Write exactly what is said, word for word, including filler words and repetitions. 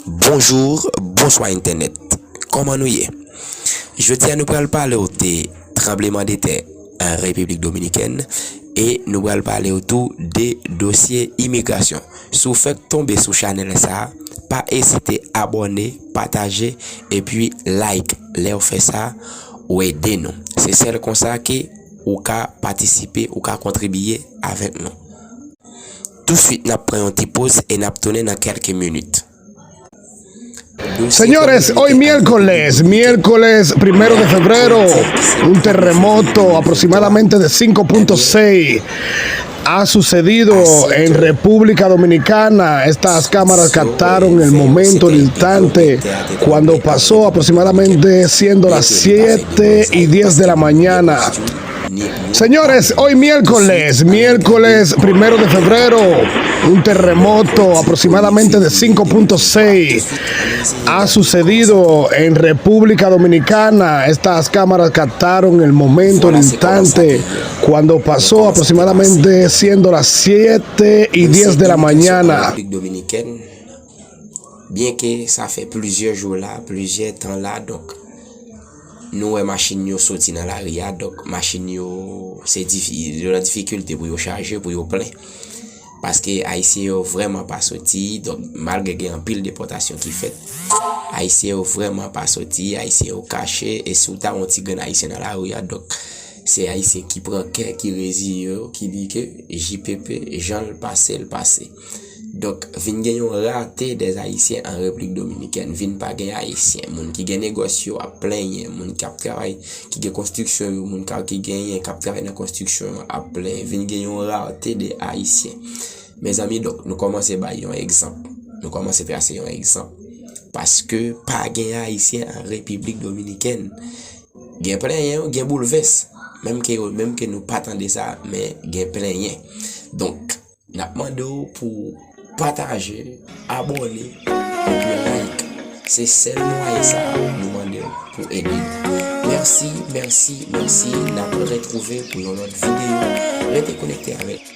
Bonjou, bonswa entènèt. Kòman nou ye? Jodi a nou pral pale w de tranbleman de tè an Repiblik Dominikèn e nou pral pale w tou de dosye imigrasyon. Si w fèk tonbe sou chanèl sa a, pa ezite abòne, pataje epi like. Lè w fè sa, ou ede nou. Se sèl konsa ke ou ka patisipe, ou ka kontribiye avèk nou. Touswit n ap pran yon ti poz e n ap tounen nan kèlke minit. Señores, hoy miércoles, miércoles primero de febrero, un terremoto aproximadamente de cinco punto seis ha sucedido en República Dominicana. Estas cámaras captaron el momento, el instante, cuando pasó aproximadamente siendo las siete y diez de la mañana. Señores, hoy miércoles, miércoles primero de febrero, un terremoto aproximadamente de cinco punto seis ha sucedido en República Dominicana. Estas cámaras captaron el momento, el instante, cuando pasó aproximadamente siendo las siete y diez de la mañana. Repiblik Dominikèn, byenke sa fè plizyè jou la, plizyè tan la, donk, nou wè machin yo soti nan lari a, donk, machin yo, se difi-, yo nan difikilte pou yo chaje, pou yo plen. Paske Ayisyen yo vrèman pa soti, donk, malgre gen anpil depòtasyon ki fèt, Ayisyen yo vrèman pa soti, Ayisyen yo kache, e si w ta wè yon ti grenn Ayisyen nan lari a, donk, se Ayisyen ki pran kè, ki reziye yo, ki di ke J P P, jan l pase, l pase. Donk, vin gen yon rate dè Ayisyen an Repiblik Dominikèn. Vin pa gen Ayisyen. Moun ki gen negòs yo ap plenyen. Moun k ap travay, ki gen konstriksyon yo, moun ka, ki genyen, k ap travay nan konstriksyon yo ap plenyen. Vin gen yon rate dè Ayisyen. Mezanmi, donk, nou kòmanse bay yon egzanp. Nou kòmanse trase yon egzanp. Paske pa gen Ayisyen an Repiblik Dominikèn. Gen plenyen, gen boulvès. Menm ke, menm ke nou pa tande sa, men gen plenyen. Donk, n ap mande w pou pataje, abòne, epi like. Se sèl mwayen sa a nou mande w pou ede n. Mèsi, mèsi, mèsi. N ap retwouve pou yon lòt videyo. Rete konekte avèk